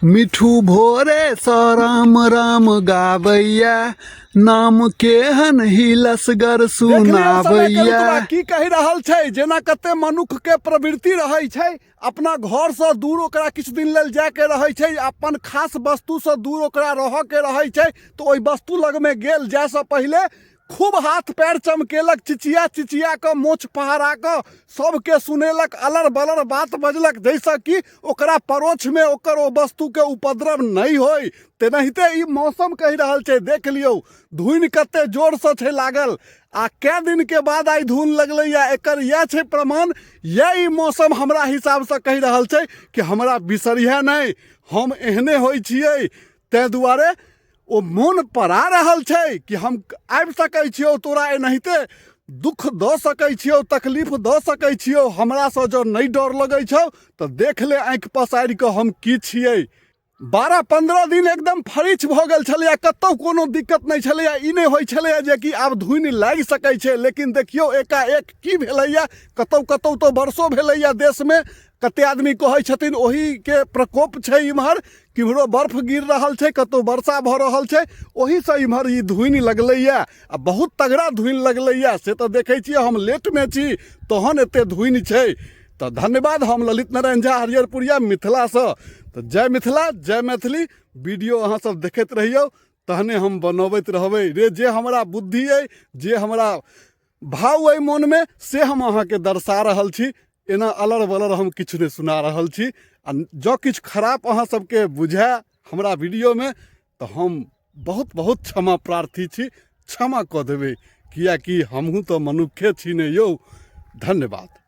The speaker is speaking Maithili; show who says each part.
Speaker 1: मिठू भोरेसँ राम राम गाबैया नाम केहन हिलसगर
Speaker 2: देख लियौ समय के
Speaker 1: सुनाबैया
Speaker 2: रुतबा की कहि रहल छै। जेना कते मनुख के प्रवृत्ति रहै छै, अपना घरसँ दूर ओकरा किछु दिन लेल जायके रहै छै, अपन खास वस्तुसँ दूर ओकरा रहऽके रहै छै, तऽ ओहि वस्तु लगमे गेल जायसँ पहिले खूब हाथ पैर चमकेलक, चिचिया चिचिया कऽ मोछ फहरा कऽ सबके सुनेलक, अलर बलर बात बजलक, जाहिसँ कि ओकरा परोछमे ओकर ओ वस्तुके उपद्रव नहि होइ। तेनाहिते ई मौसम कहि रहल छै। देख लियौ धुनि कते जोरसँ छै लागल आ कै दिनके बाद आइ धुन लगलैया, एकर इएह छै प्रमाण। इएह ई मौसम हमरा हिसाबसँ कहि रहल छै कि हमरा बिसरिहे नहि, हम एहने होइ छियै। ताहि दुआरे ओ मोन पड़ा रहल छै कि हम आबि सकै छियौ, तोरा एनाहिते दुख दऽ सकै छियौ, तकलीफ दऽ सकै छियौ। हमरासँ जँ नहि डर लगै छौ तऽ देख ले आँखि पसारि कऽ हम की छियै। 12-15 दिन एकदम फरिछ भऽ गेल छलैए, कतहु कोनो दिक्कत नहि छलैए। ई नहि होइ छलैए जेकि आब धुनि लागि सकै छै, लेकिन देखियौ एकाएक की भेलैए। कतहु कतहु तऽ वर्षो भेलैए देशमे, कते आदमी कहै छथिन ओहीके प्रकोप छै। इम्हर किम्हरो बर्फ गिर रहल छै, कतहु वर्षा भऽ रहल छै, ओहीसँ इम्हर ई धुनि लगलैए आ बहुत तगड़ा धुनि लगलैए। से तऽ देखै छियै, हम लेटमे छी तहन एते धुनि छै। तऽ धन्यवाद। हम ललित नारायण झा, हरिहरपुरिया, मिथिलासँ। तऽ जय मिथिला, जय मैथिली। वीडियो अहाँ सब देखैत रहियौ, तहने हम बनबैत रहबै रे। जे हमरा बुद्धि अइ, जे हमरा भाव अइ मोनमे, से हम अहाँके दर्शा रहल छी। एना अलर बलर हम किछु नहि सुना रहल छी। आ जँ किछु खराब अहाँ सबके बुझाए हमरा वीडियोमे तऽ हम बहुत बहुत क्षमा प्रार्थी छी, क्षमा कऽ देबै, किएकि हमहूँ तऽ मनुखे छी ने यौ। धन्यवाद।